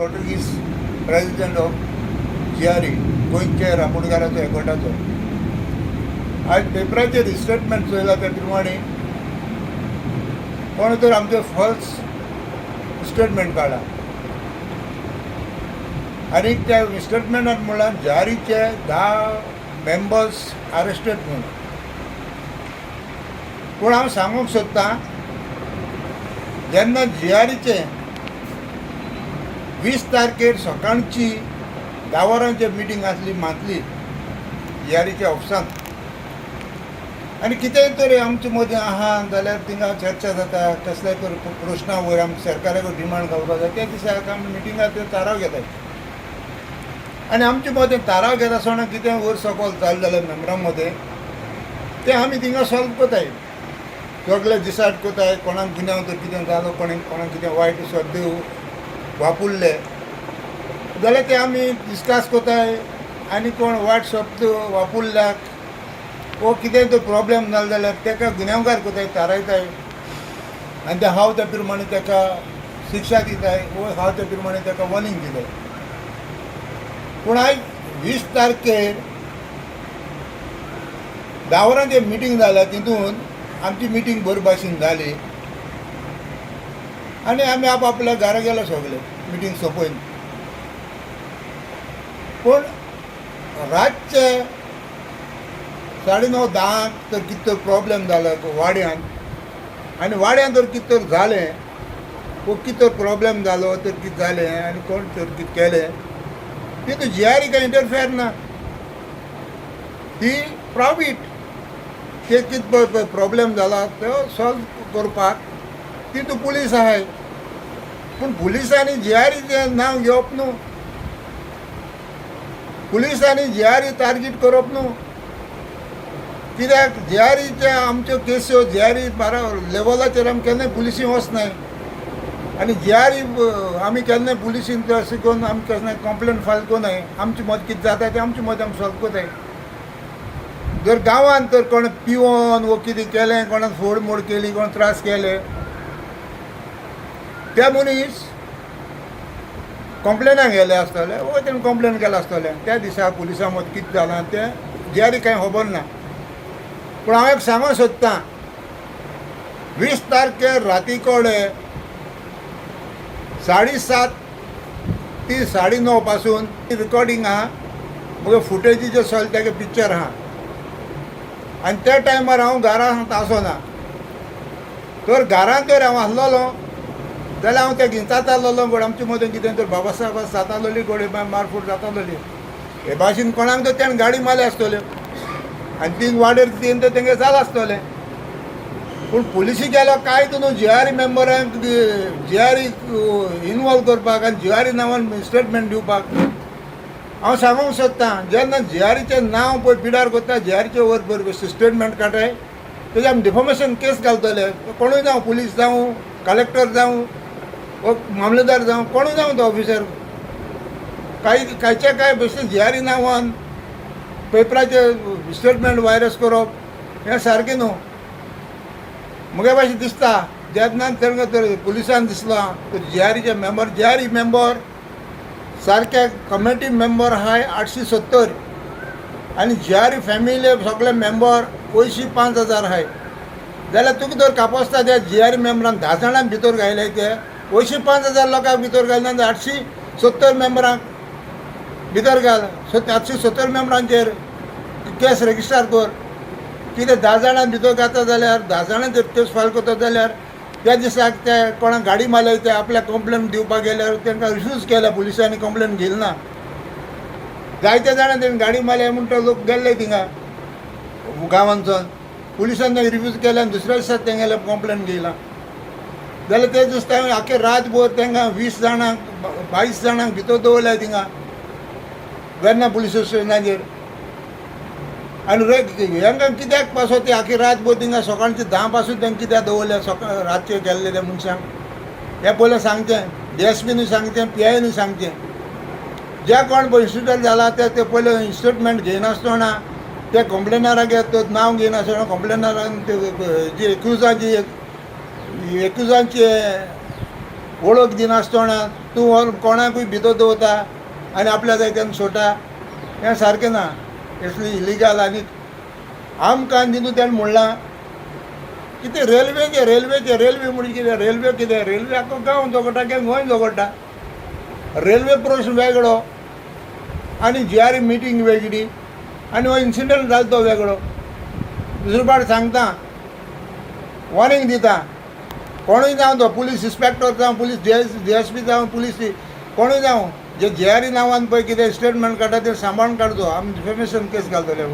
Portuguese, president of GRE, गोंयचे रांपोणकाराचो एकवटाचो. आयज पेपराचेर स्टेटमेंट चोयला त्या प्रमाणे कोण तर आमचें फॉल्स स्टेटमेंट काडला आनी त्या स्टेटमेंटात म्हणल्यार जीआरईचे 10 मेंबर्स अरेस्टेड म्हणून. पूण हांव सांगूंक सोदतां, जेन्ना जीआरईचे 20 तारखेर सकाळची 10 वरांचेर मिटींग आसली मंथली जीआरईच्या ऑफिसांत आनी कितेंय तरी आमचे मदीं आहा जाल्यार थिंगा चर्चा जाता, कसल्याय तर प्रश्ना वयर आमी सरकारा कडेन डिमांड घालपाक जाय. त्या दिसाक आमी मिटिंगाक ते थाराव घेताय आनी आमचे मदें थाराव घेता आसतना कितें वयर सकयल जालें जाल्यार मेंबरां मदें तें आमी थिंगा सॉल्व कोताय. सगळे डिसायड कोताय, कोणाक गुन्यांव तर कितें जालो, कोणाक कोणाक कितें वायट शब्द वापरले जाल्यार ते आमी डिस्कस कोताय आनी कोण वायट शब्द वापरल्याक वो कितें तर प्रॉब्लेम जालो जाल्यार ताका गुन्यांवकार कोताय, थारायताय आनी ते हांव त्या प्रमाणे ताका शिक्षा दिताय वो हांव त्या प्रमाणे ताका वॉर्निंग दिताय. पूण आयज 20 तारखेर 10 वरांचेर मिटींग जाल्या, तितून आमची मिटींग बरे भाशेन जाली आनी आमी आप आपल्या घरा गेले सगळे मिटींग सोंपोवन. पूण रातचे 9:30 10क तर कितें तर प्रॉब्लेम जालो वाड्यान आनी वाड्यान तर कितें तर जालें वो कितें तर प्रॉब्लेम जालो तर कितें जालें आनी कोण तर कितें केलें, तितून जीआरई कांय इंटरफेयर ना. ती प्रायवेट ते कितें प्रॉब्लेम जाला तो सॉल्व करपाक तितून पुलीस आहाय. पूण पुलिसांनी जीआरईचें नांव घेवप न्हू, पुलिसांनी जीआरई टार्गेट करप न्हू. कित्याक जीआरईचे आमच्यो केस्यो जीआरई बारा लेवलाचेर आमी केन्नाय पुलिसी वचनाय आनी जीआरई आमी केन्नाय पुलिसीन अशें करून आमी केन्नाय कंप्लेन फायल कोनाय. आमचे मद कितें जाता तें आमचे मद आमी सॉल्व कोताय. जर गांवांत तर कोण पिवन वो कितें केलें, कोणाक फोड मोड केली, कोण त्रास केले, त्या मनीस कंप्लेनाक गेले आसतले वो तेणें कंप्लेन केलां आसतलें. त्या दिसा पुलिसां मद कितें जालां तें जीआरई कांय खबर ना. पूण हांव एक सांगूंक सोदतां, 20 तारखेर राती कडेन 7:30 ती 9:30 पासून रिकॉर्डिंग आहा, मगीर फुटेजीचे सगळे तेगे पिक्चर आहा आनी त्या टायमार हांव घरांत आसना. तर घरांत जर हांव आसलेलो जाल्यार हांव त्या गिंचातालोलो गोड आमचे मदीं कितें तर बाबासाहेब जातालोली गोडे मारफूट जातालोली. हे भाशेन कोणाक तर तेणें गाडी मारली आसतल्यो आनी ती वाडेर कितें तर तेंगे जालां आसतलें. पूण पुलिसी गेलो काय न्हू जीआरई मेंबरांक जीआरई इनवॉल्व करपाक आनी जीआरई नांवान स्टेटमेंट दिवपाक. हांव सांगूंक सोदतां, जेन्ना जीआरईचें नांव पळय पिडार करता, जीआरईचे वयर बरोबर स्टेटमेंट काडटाय, तेजे आमी डिफॉमेशन केस घालतले. कोणूय जावं, पुलीस जावं, कलेक्टर जावं वो मामलेदार जावं, कोणूय जावं तो ऑफिसर, कांय कांयचे कांय बेश्टे जीआरई नांवान पेपराचेर स्टेटमेंट वायरस करप हें सारकें न्हू. म्हगे भाशेन दिसता, जेन्ना तांकां तर पुलिसान दिसलां तर जीआरईचे मेंबर, जीआरई मेंबर सारके कमिटी मेंबर आहाय 870 आनी जीआरई फॅमिली सगळे मेंबर पयशे 5000 आहाय जाल्यार तुका जर कापसता त्या जीआरई मेंबरान 10 जाणांक भितर घायले, ते पयशे 5000 लोकांक भितर घालना जाल्यार 870 मेंबरांक भितर घाल. 870 मेंबरांचेर केस रेजिस्टर कर. कितें 10 जाणां भितर घाता जाल्यार, 10 जाणांचेर केस फायल करता जाल्यार त्या दिसाक ते कोणाक गाडी मारले ते आपल्याक कंप्लेन दिवपाक गेल्यार तांकां रिफ्यूज केल्या पुलिसांनी, कंप्लेन घेयली ना. जायते जाणां तेणी गाडी मारल्या म्हणटा लोक गेल्ले थिंगा गांवांतसून, पुलिसान तांकां रिफ्यूज केल्या आनी दुसऱ्या दिसा तेंगेले कंप्लेन घेयला जाल्यार ते दिसता आख्खे रातभर तांकां 20 जाणांक 22 जाणांक भितर दवरल्या थिंगा वेर्ना पुलीस स्टेशनाचेर. आनी रे हेंकां कित्याक पासत ते आख्खी रातभर थिंगा सकाळचे 10 पासून तांकां कित्याक दवरल्या सकाळ रातचे गेल्ले त्या मनशांक? हें पयलें सांगचें डीएसपीनूय सांगचें, पीआयनूय सांगचें. जे कोण पळय इन्सिडंट जाला ते ते पयले स्टेटमेंट घेयनासतना ते कंप्लेनराक तो नांव घेयनासतना कंप्लेनरान ते जी एक्युजाची एक्युजांची वळख दिनासतना तूं व्हर कोणाकूय भितर दवरता आनी आपल्या जाय तेन्ना सोडटा, हें सारकें ना. इतली इलिगल. आनी आमकां तितून तेणें म्हणलां कितें रेल्वेचें रेल्वेचें रेल्वे म्हणजे कितें? रेल्वे कितें? रेल्वे आख्खो गांव झगडटा कित्याक गोंय झगडटा. रेल्वे प्रश्न वेगळो आनी जीआरई मिटींग वेगळी आनी हो इन्सिडंट जालो तो वेगळो. दुसरे पाट सांगता, वॉर्निंग दिता, कोणूय जावं तो पुलीस इन्स्पेक्टर जावं, पुलीस डीएसपी जावं, पुलीस कोणूय जावं, जे जीआरई नांवान पळय कितें स्टेटमेंट काडटा तें सांबाळून काडचो. आमी डिफेमेशन केस घालतले.